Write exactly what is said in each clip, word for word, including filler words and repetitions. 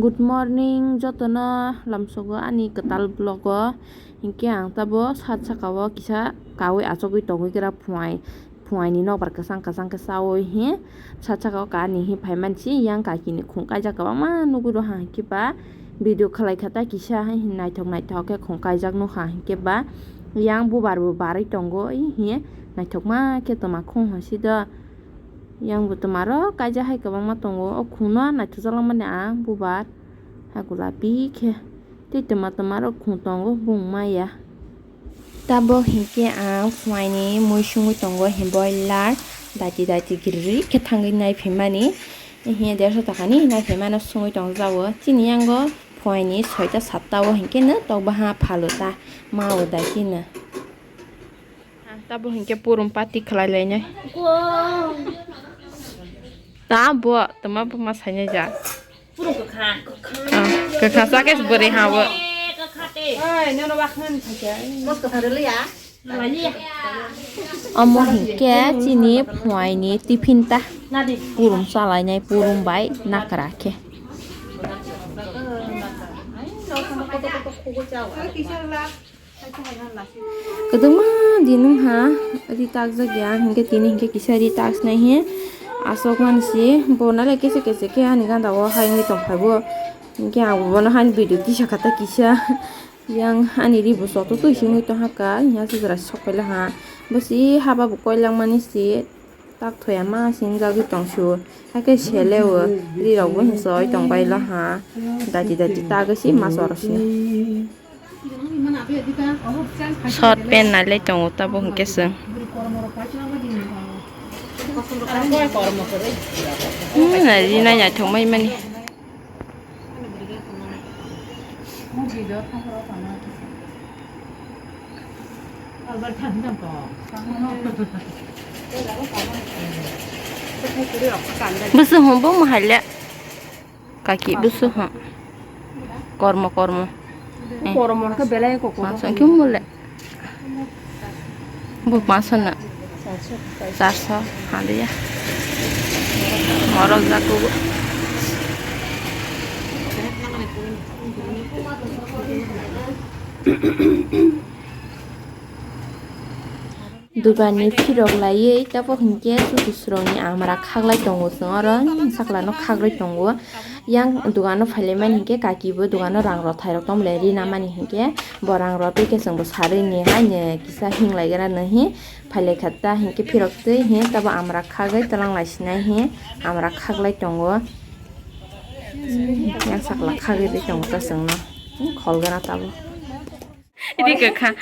Good morning jotono lamsogo ani kwtal vlog o. Hinkhe ang tabo sat saka o kisa kawi achogwi tongwi gra phuai, phuai ni nokbar kwchang kwchang khe chawi hi sat saka o kani hi phai mansi yang kaki ni khung kaijak kwbangma nugwi rw ha hinkhe ba video khlai kha ta kisa hai naithok naithok khe khung kaijak nukha hinkhe ba yang bubar bo barwi tongo hi naithokma khe twma khung hwnsui do. Yang bo twmaro kaijak hai kwbangma tongo. O khungno naithokjak langmani ang bubar ha gulapi khe. Tei twma twmaro khung tongo bung maya. Tabok hinkhe ang phuaini mui sungwi tongo, boiler daiti daiti giri khe thangwi naiphimani. Hiya derso takani naiphimano sungwi tongjago. Chini yango phuaini soita satta o hinkhe no tokbaha phalu ta mao daitino. Tabo hinkhe purum party khlai lainai. Tabo twma buma sainai ja. Purum kwkha. Ah, kwkha sakhe bwrwi habo. Kwkha te. Oi, nono bakhan thakya. Mos kwkha rwliya. Omo hinkhe chini phuaini tiffin ta. Nadi. Purum chalainai purum bai nakra khe. Kwbangma din wngha ri takjak ya, hinkhe tini hinkhe kisa ri taksnai he aswk mansi bo nale kese kese khe ani ganda o hai wngwi tongphai bo. Hinkhe ang bono hani video tisa kha ta kisa yang ani ri bo soto twi se wngwi tongkha, hiya se jora sok paila ha bo si haba bo koilak mani si. Tak thoya ma singjagwi tongsu, hakhe sele o rirok bo hinso oi tongbailo ha, dati dati tagwi si ma chorosni. Short pant nailai tongo tabuk hinkhe chwng. Hmm, rinai naithok mai mani. Bwswk hwn bo mwhaile. Kaki bwswk hwn. Kormo, kormo. Eh. Kormo khe belai kok. Paanch khe mole. Bo paanch na. Charso hadiya. Morok jakugo. Dugani phirok laiwi tabuk hinkhe chuchusrokni amra khaklai tongo chwng oro, saklano khaklai tongo. Yang dugano phailaimani hinkhe kaki bo dugano rang rwthairok tongmole rina mani hinkhe bo rang rwtwi khe chwngbo sarwi ni haino kisa hinglaigra no hi phailaikha ta hinkhe phirok twi hi tabo amra khagwi twlang laisinai hi amra khaklai tongo. Yang sakla khagwi twi tongo ta chwngno kholgana tabuk. Ini kwkha.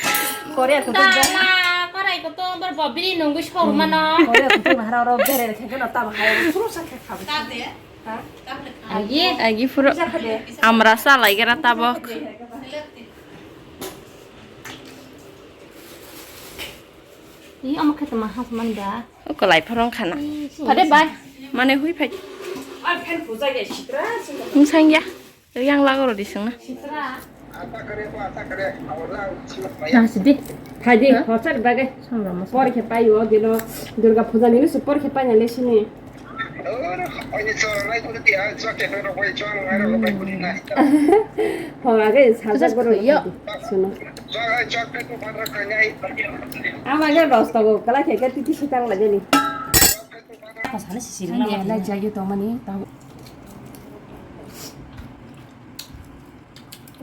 Korea kutuk da. Tala, korai kutuk, bor bobiri nungwi sor mano. Korea kutuk bahara oro bere khe no tamo hai oro suru sa khe khabu. Agi, agi puro amra sa lai gara tabok. Ini ama khe tama has man da. Ko lai phorong khana. Phade bai. Mane hui phai. Ar phen puja ge sitra. Msang ya. Yang lago rodi sengna. Nasi di. Phai di, horsar bagai. Por khe pai o dino Durga Puja ni su por khe pai na le sini. Ho age sajak boro. Suno. Ama ge dos tago kala khe khe titi sitang lagi ni. Pasal sisi. Lai jagi to mani tau.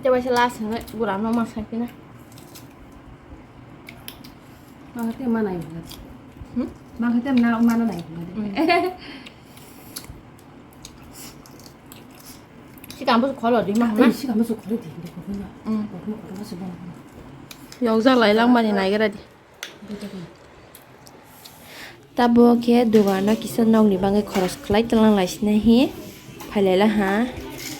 Ito ba sila sanga gura no mas kaki na. Makate mana ibu. Hmm? Makate na mana na ibu. Si kamu kholo di mah na. Si kamu kholo di. Hmm. Yokjak lai lang mani naigra di. Tabuk khe dugano kisa nokni bagwi khoros khlai twlang lai sini hi phailai laha.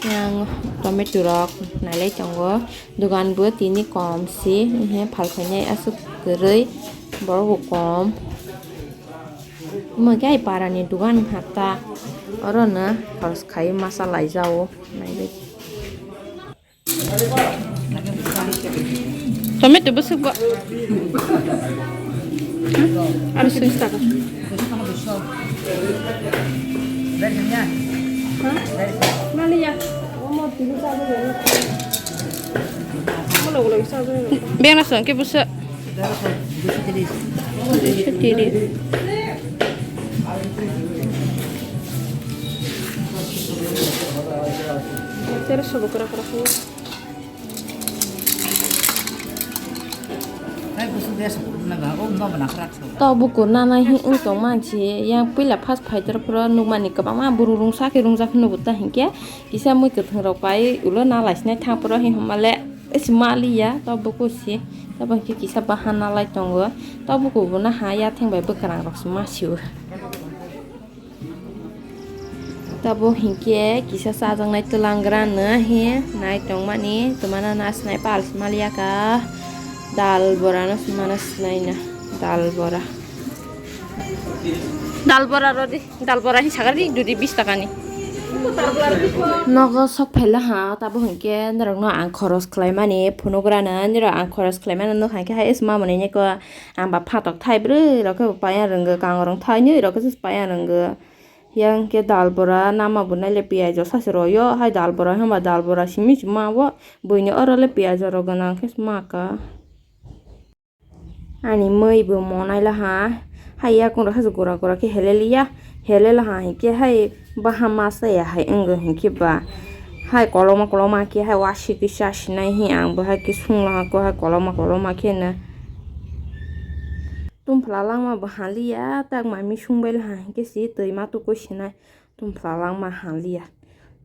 Yang tomato rok nailai tongo. Dugan bo tini kom si, he phalphainai aswk kwrwi, borok bo kom. Omo khe ai para ni dugan hata oro no khoros khai masa lai jao naibai. Tomato bwswk ba. Ar swiss taka. Ha? Maliya. Omo Beng na song ke busa. Duiso tiris. Teroso bo kora kora khe. Tok bukur nana hi wng tong mansi, yang puila first phaitoro phoro nukmani kwbangma buru rungsa khe rungjak phano bo ta hinkhe kisa mui kwthwng rok pai ulo nalai sinai thang phoro hi hwnmale esi maliya tok bukur si, tabok hinkhe kisa bahan nalai tongo, tok bukur bo naha yatheng bai bwkrang rok se masio. Tabuk hinkhe kisa chajaknai twlangrano he nai tongmani twmana nasinai pals maliya ka dal bora no swmana sinai na dal bora dal bora rodi dal bora he sagari dudi bis taka ni. Nogo sok phaila ha tabuk hinkhe norok no ang khoros khlaimani phunuk rano norok ang khoros khlaimani nuk hai khe hai ese mamani neko. Ang ba phatok thai brwi rok khe bo paiya rwngwi, kangrong thai nwi rok khe se paiya rwngwi. Yang khe dal bora nama bo nai le piyaj rok sachi rw yo, hai dal bora hwnba dal bora simi se ma o, buini oro le piyaj rok gwnang khe se ma ka. Ani mui bo monai la ha, hai yakung rok haise gura gura khe hele liya, hele la ha hinkhe hai. Baha masa ya hai wngwi hinkhe ba hai koloma koloma khe hai wasiki chasinai hi ang bo hai khe sungla hako hai koloma koloma khe no. Tumphla langma bo haliya tak mami sungbai laha hinkhe si twi matuku sinai tumphla langma haliya.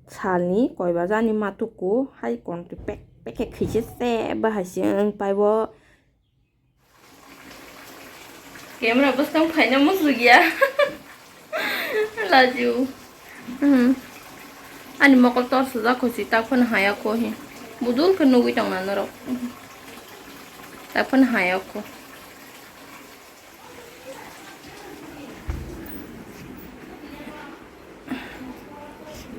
Salni koi baja ni matuku hai kontwi pek pek khe khise se bahai se wng pai bo. Camera bwskang phaina muchuk ya. Laju. Hmm. Ani mokol tor sujak kho si, tak phano haya kho hi. Budul khe nugwi tong na norok. Tak phano haya kho.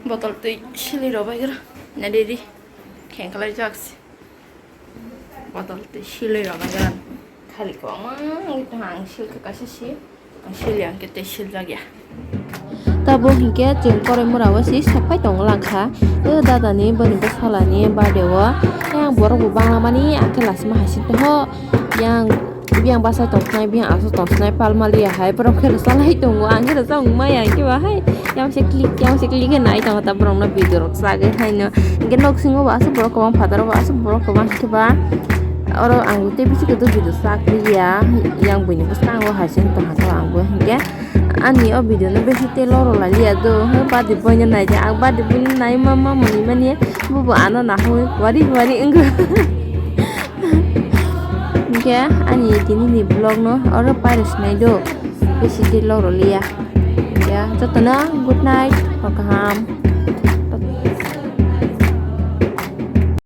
Botol twi sili rw bai gra. Na didi. Kheng khlai jak si. Botol twi silwi rwna gana. Khali kwbangma wngwi tongkha, ang silkha kaisa si, ang sili ang khe tei siljak ya. Tabuk hinkhe chwng koroi mura o si sokphai tongo langkha. O dada ni boni bwsala ni birthday o. Tei ang borok bo bangla mani ang khe lachima hai si toho. Yang biyang bachai tongkhnai, biyang aswk tongkhnai pal maliya hai borok khe rwchalai tongo. Ang khe rwchapmung maya ang khe ba hai. Yang se click, yang se click khe nai tongo ta borok no video rok chagwi haino. Hinkhe nok singo bo aswk borok kwbang phataro bo aswk borok kwbang khe ba. Oro ang tei bisi kwtwk video chak liya. Yang buini bwskango hai se tongkha ang bo hinkhe. Ani o video no bisi tei loro lai liya do. Badi boino nai di. Ang badi boino nai ma ma mani mani bo bo ano nahoi wari wari wngkha. Hinkhe ani tini ni vlog no oro pairwk sinai do. Bisi tei loro liya. Ya, jotono good night, hor kaham.